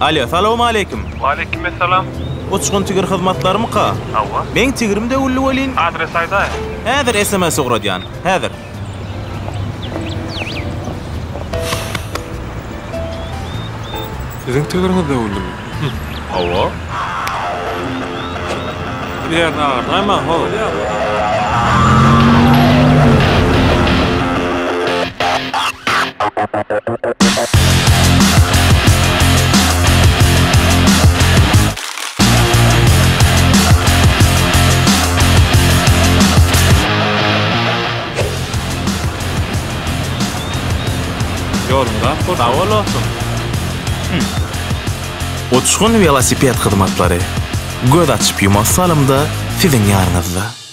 Alýo, salowmaleýkim. Waleýkimessalam. Uçgun tigir hyzmatlarymyka? Hawa. Meň tigrim döwüldi welin. Adres aýdaý. Häzir sms ugradýan. Häzir. Siziň tigriňiz döwüldimi? Hawa. Bir ýerini agyrdaýmaň, how. Ýoluňyz ak bolsun. Sag bol dostum. Uçgun welosiped hyzmatlary. Göz açyp ýumasy salymda siziň ýanyňyzda.